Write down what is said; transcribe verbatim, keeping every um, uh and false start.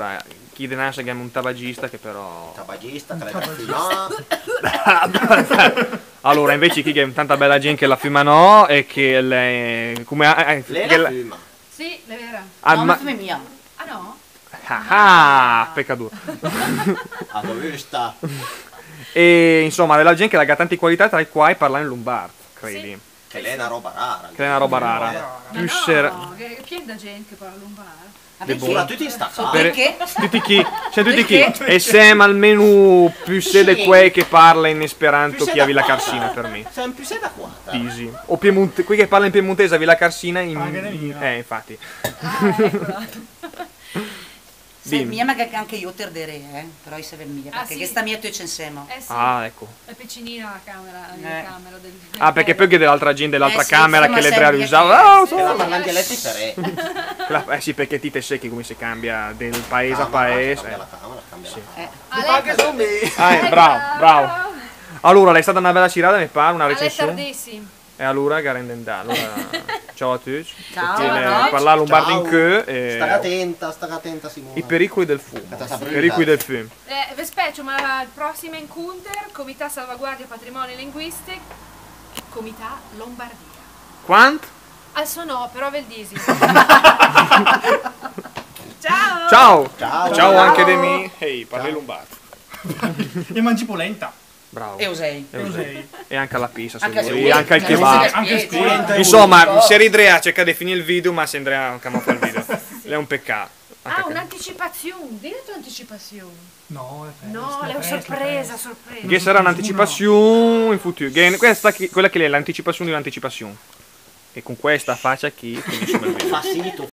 Alura, chì denanz gh'emm un tabagista che però... Tabagista, che l'è da fümà. Alura, invece chì gh'è tanta bella gent che la füma no e che l'è, come, eh, eh, l'è che la la füma. Sì, l'è vera. Ah, no, ma... No, ma mia. Ah, no? Ah, ah, peccadur. Ah, dove sta? E insomma, l'è la gent che la gh'ha tanti qualità, tra i quai parlà in lumbard, credi. Sì. Che l'è una roba rara. Che l'è una roba rara. Ma no, püsser... che l'è pien da gent che parla lumbard. Vabbè, bon. Soprattutto in sta casa. Perché? Tutti chì, simm tutti chì. Perché? E semm almeno püssee de quei che parla in esperanto chì a Villa Carsina, per me. Semm püssee da quater. Disi. O piemonte-, quei che parla in piemontese a Villa Carsina in... Eh, infatti. Ah, ecco. Dim. Mia, ma che anche io te erderee, eh? Però i se ved mia, perché gh'è sta mia töcc insema. Eh sì. Ah, ecco. È piccinina la camera, la mia camera del, del... Ah, perché poi gh'è de l'altra gent de l'altra camera che l'è dree a rüsà. Ah, lo so. Che la parla in dialetto, però. Eh sì, perché ti te sè che come se cambia del paese a paese. Cambia la camera, cambia la camera. Sì. Eh. Ah, eh, bravo, bravo. Alura, l'è stata una bella sirada, me par, una recension. Tardissim. E alura, che rende 'ndà, alura, ciao a tücc. Ciao. Parlà lumbard incö e... Sta atenta, sta atenta, Simona. I pericoli del fum. I pericoli del fum. Eh, ve specie, ma al prossim incunter, Comità Salvaguardia Patrimoni Linguistic, Comità Lombardia. Quant? Al so no, però ve 'l disi. Ciao! Ciao! Ciao anche de mi. Ehi, parlì lumbard. E mangi polenta. Bravo. E osei. E osei. E anca la pizza, se vöri. Anca il kebab. Anca il kebab. Insoma, semm dree a cercà de finì il video, ma semm dree a cambià il video. L'è un peccato. Ah, un'anticipazion. Dì la tua anticipazion. No, l'è festa, l'è una sorpresa, sorpresa. Che sarà un'anticipazion in futuro. Che questa, quella che l'è l'anticipazion de l'anticipazion. E con questa faccia chì finisce il video.